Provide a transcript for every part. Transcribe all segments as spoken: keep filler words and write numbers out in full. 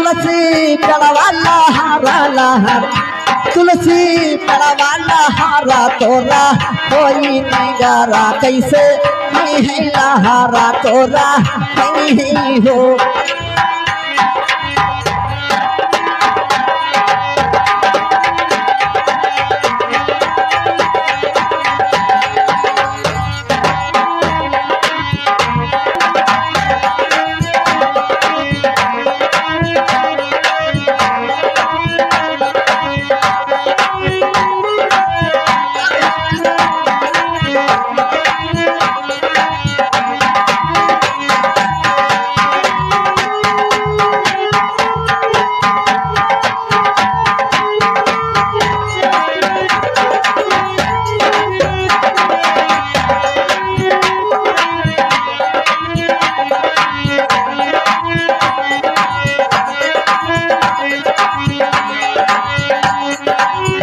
तुलसी पेड़वा लहरा लहर, तुलसी पेड़वा लहरा तोरा होई निगारा, कैसे नहीं है लहरा तोरा नहीं हो।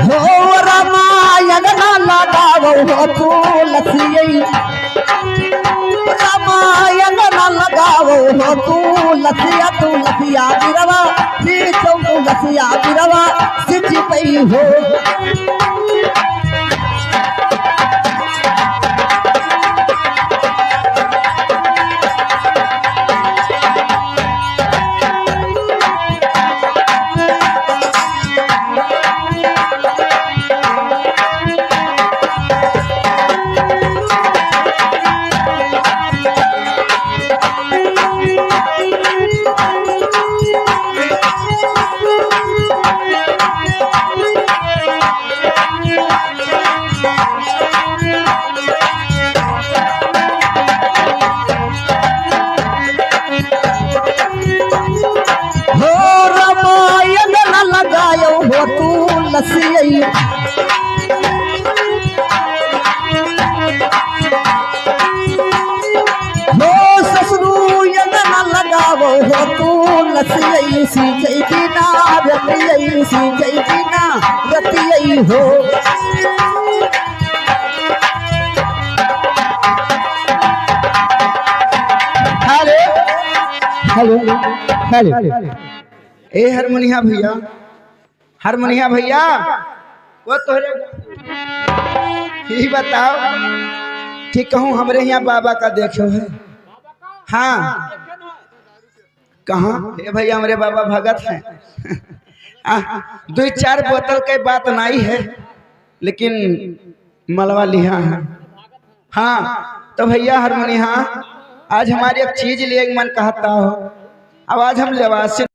हो रामायण ना लगावो हो तुलसियै, रामायण ना लगावो हो तुलसिया, तुलसिया बिरवा, सींचो तुलसिया बिरवा, सिंच पई हो। हो रामायण न लगायो हो तुलसियै, हो ससुरु यंग न लगावो हो तुलसियै, सींचै बिना रतियै, सींचै बिना रतियै हो। Hello, hello, hello. ए हारमोनिया भइया, हारमोनिया भइया, वो तोहरे ई बताओ कि कहूँ हमरे हियाँ बाबा का देख्यो है? हाँ, कहाँ? ए भइया, हमरे बाबा भगत हैं। आ, दुइ चार बोतल के बात नाहीं है, लेकिन मलवा लिहा है। हाँ, तो भइया हारमोनिया, आज हमारी एक चीज लिए मन कहता हो। अब आज हम लेवासी